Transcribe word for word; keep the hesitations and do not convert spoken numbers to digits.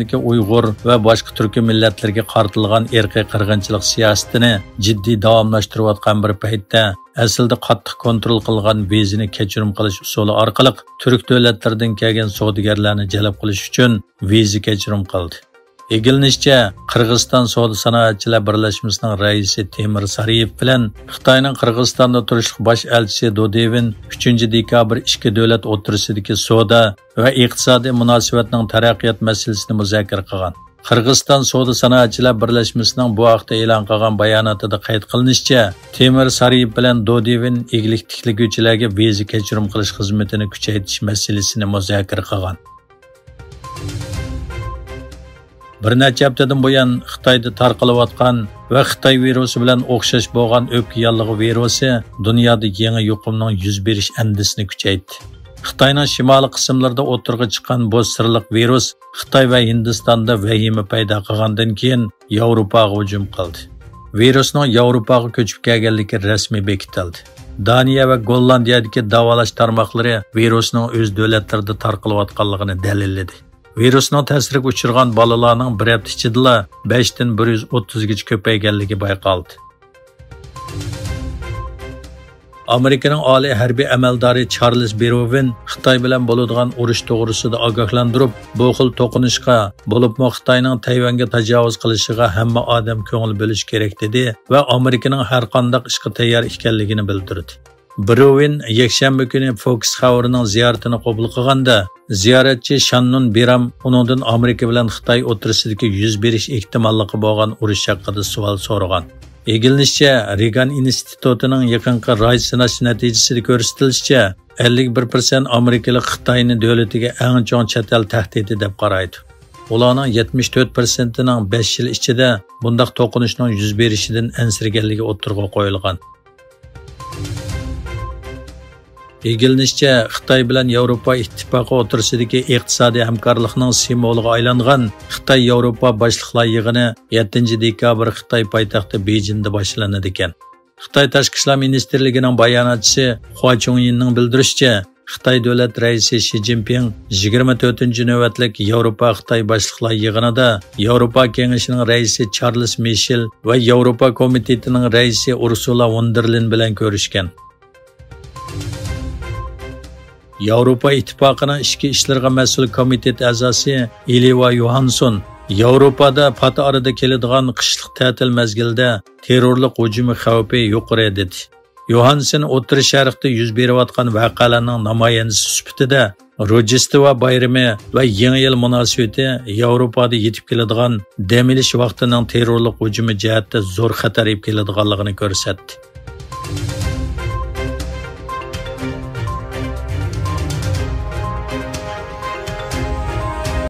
ئۇيغۇر ۋە باشقا تۈركىي مىللەتلەرگە قارىتىلغان ئىرقىي قىرغىنچىلىق سىياسىتىنى جىددىي داۋاملاشتۇرۇۋاتقان بىر پەيتتە، ئەسلىدە قاتتىق كونترول قىلغان ۋىزىنى كەچۈرۈم قىلىش ئۇسۇلى ئارقىلىق تۈرك دۆلەتلىرىدىن كەلگەن سودىگەرلەرنى جەلپ قىلىش ئۈچۈن ۋىزا كەچۈرۈم قىلدى. ئىگىلىنىشىچە، قىرغىزىستان سودا سانائەتچىلەر بىرلەشمىسىنىڭ رەئىسى تېمىر سارىيېۋ بىلەن خىتاينىڭ قىرغىزىستاندا تۇرۇشلۇق باش ئەلچىسى دودىۋىن ئۈچىنچى دېكابىر ئىككى دۆلەت ئوتتۇرىسىدىكى سودا ۋە ئىقتىسادىي مۇناسىۋەتنىڭ تەرەققىيات مەسىلىسىنى مۇزاكىرە قىلغان. قىرغىزىستان سودا سانائەتچىلەر بىرلەشمىسىنىڭ بۇ ھەقتە ئېلان قىلغان باياناتىدا قەيت قىلىنىشىچە، تېمىر سارىيېۋ بىلەن دودىۋىن ئىگىلىك تىكلىگۈچىلەرگە ۋىزا كەچۈرۈم قىلىش خىزمىتىنى كۈچەيتىش مەسىلىسىنى مۇزاكىرە قىلغان. بىر نەچچە ھەپتىدىن بۇيان خىتايدا تارقىلىۋاتقان ۋە خىتاي ۋىرۇسى بىلەن ئوخشاش بولغان ئۆپكە ياللۇغى ۋىرۇسى دۇنيادا يېڭى يۇقۇمنىڭ يۈز بېرىش ئەندىزىسىنى كۈچەيتتى. خىتاينىڭ شىمالىي قىسىملىرىدا ئوتتۇرىغا چىققان بۇ سىرلىق ۋىرۇس خىتاي ۋە ھىندىستاندا ۋەھىمە پەيدا قىلغاندىن كېيىن ياۋروپاغا ھۇجۇم قىلدى. ۋىرۇسنىڭ ياۋروپاغا كۆچۈپ كەلگەنلىكى رەسمىي بېكىتىلدى. دانىيە ۋە گوللاندىيەدىكى داۋالاش تارماقلىرى ۋىرۇسنىڭ ئۆز دۆلەتلىرىدە تارقىلىۋاتقانلىقىنى دەلىللىدى. ۋىرۇسنىڭ تەسىرىگە ئۇچرىغان بالىلارنىڭ بىر ھەپتە ئىچىدىلا بەشتىن بىر يۈز ئوتتۇزغىچە كۆپەيگەنلىكى بايقالدى. ئامېرىكىنىڭ ئالىي ھەربىي ئەمەلدارى چارلىز بېروۋىن خىتاي بىلەن بولىدىغان ئۇرۇش توغرىسىدا ئاگاھلاندۇرۇپ، بۇ خىل توقۇنۇشقا، بولۇپمۇ خىتاينىڭ تەيۋەنگە تاجاۋۇز قىلىشىغا ھەممە ئادەم كۆڭۈل بۆلۈشى كېرەك، دېدى ۋە ئامېرىكىنىڭ ھەرقانداق ئىشقا تەييار ئىكەنلىكىنى بىلدۈردى. بروۋىن يەكشەنبە كۈنى فوكس خەۋىرىنىڭ زىيارىتىنى قوبۇل قىلغاندا، زىيارەتچى شاننۇن بىرام ئۇنىڭدىن ئامېرىكا بىلەن خىتاي ئوتتۇرىسىدىكى يۈز بېرىش ئېھتىماللىقى بولغان ئۇرۇش ھەققىدە سوئال سورىغان. ئىگىلىنىشىچە، رېگان ئىنستىتۇتىنىڭ يېقىنقى راي سىناش نەتىجىسىدە كۆرسىتىلىشىچە، ئەللىك بىر پىرسەنت ئامېرىكىلىق خىتاينى دۆلىتىگە ئەڭ چوڭ چەت ئەل تەھدىتى دەپ قارايدۇ. ئۇلارنىڭ يەتمىش تۆت پىرسەنتىنىڭ بەش يىل ئىچىدە بۇنداق توقۇنۇشنىڭ يۈز بېرىشىدىن ئەنسىرىگەنلىكى ئوتتۇرىغا قويۇلغان. ئىگىلىنىشىچە، خىتاي بىلەن ياۋروپا ئىتتىپاقى ئوتتۇرىسىدىكى ئىقتىسادىي ھەمكارلىقنىڭ سىمۋولىغا ئايلانغان خىتاي ياۋروپا باشلىقلار يىغىنى يەتتىنچى دېكابىر خىتاي پايتەختى بېيجىڭدا باشلىنىدىكەن. خىتاي تاشقى ئىشلار مىنىستىرلىكىنىڭ باياناتچىسى خۇا چۇڭيىننىڭ بىلدۈرۈشىچە، خىتاي دۆلەت رەئىسى شى جىنپىڭ يىگىرمە تۆتىنچى نۆۋەتلىك ياۋروپا خىتاي باشلىقلار يىغىنىدا ياۋروپا كېڭىشىنىڭ رەئىسى چارلىز مىشېل ۋە ياۋروپا كومىتېتىنىڭ رەئىسى ئۇرسۇلا ۋون دېر لېين بىلەن كۆرۈشكەن. ياۋروپا ئىتتىپاقىنىڭ ئىچكى ئىشلىرىغا مەسئۇل كومىتېت ئەزاسى ئېلىۋا يوھانسون ياۋروپادا پات ئارىدا كېلىدىغان قىشلىق تەتىل مەزگىلىدە تېررورلۇق ھۇجۇمى خەۋپى يۇقىرى، دېدى. يوھانسېن ئوتتۇرا شەرقتە يۈز بېرىۋاتقان ۋەقەلەرنىڭ نامايەندىسى سۈپىتىدە روژدېستۋا بايرىمى ۋە يېڭى يىل مۇناسىۋىتى ياۋروپادا يېتىپ كېلىدىغان دەم ئېلىش ۋاقتىنىڭ تېررورلۇق ھۇجۇمى جەھەتتە زور خەتەر ئېلىپ كېلىدىغانلىقىنى كۆرسەتتى.